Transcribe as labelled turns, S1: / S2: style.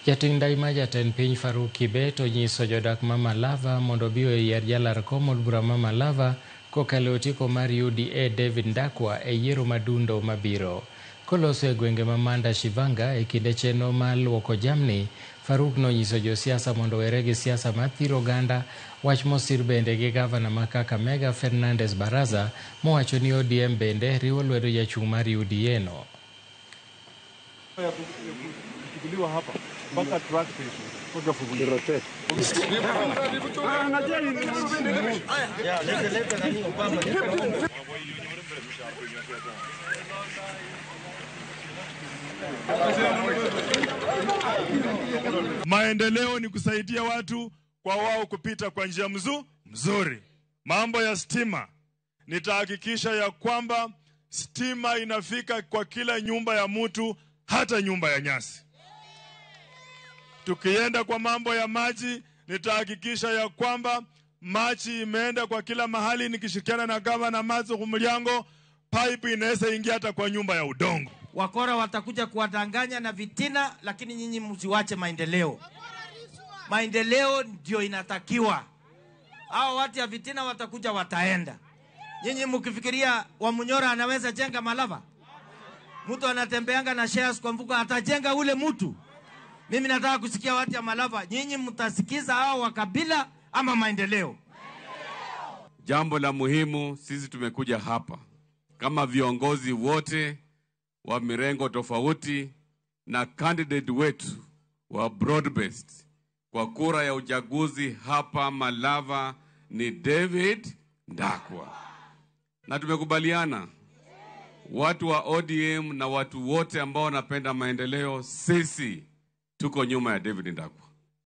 S1: Jating' ndai ma jatend piny Farouk Kibet onyiso jodak ma Malava mondo obi oyier jalar kom od bura ma Malava kokalo e otiko mar UDA David Ndakwa e yiero madundo mabiro. Koloso e gwenge ma Manda Shivanga e kinde chenro mar luoko jamni, Farouk nonyiso josiasa mondo owere gi siasa mar thiro oganda, wach mosir bende gi gavana ma Kakamega Fernandes Baraza mowacho ni ODM bende riwo lwedo jachung' mar UDA no.
S2: Maendeleo ni kusaidia watu kwa wao kupita kwa njia mzuri. Mambo ya stima, nitahakikisha ya kwamba stima inafika kwa kila nyumba ya mtu, hata nyumba ya nyasi. Tukienda kwa mambo ya maji, nitahakikisha ya kwamba maji imeenda kwa kila mahali, nikishirikiana na gavana Mazu Kumulyango, pipe inaweza ingia hata kwa nyumba ya udongo.
S3: Wakora watakuja kuwadanganya na vitina, lakini nyinyi msiwache maendeleo. Maendeleo ndio inatakiwa. Hao watu ya vitina watakuja wataenda. Nyinyi mkifikiria Wamunyora anaweza jenga Malava? Mtu anatembeanga na shares kwa mfuko, atajenga ule mtu? Mimi nataka kusikia watu ya Malava, nyinyi mtasikiza hao wa kabila ama maendeleo?
S4: Jambo la muhimu, sisi tumekuja hapa kama viongozi wote wa mirengo tofauti na candidate wetu wa broad-based kwa kura ya uchaguzi hapa Malava ni David Ndakwa. Na tumekubaliana watu wa ODM na watu wote ambao wanapenda maendeleo, sisi tuko nyuma ya David Ndakwa.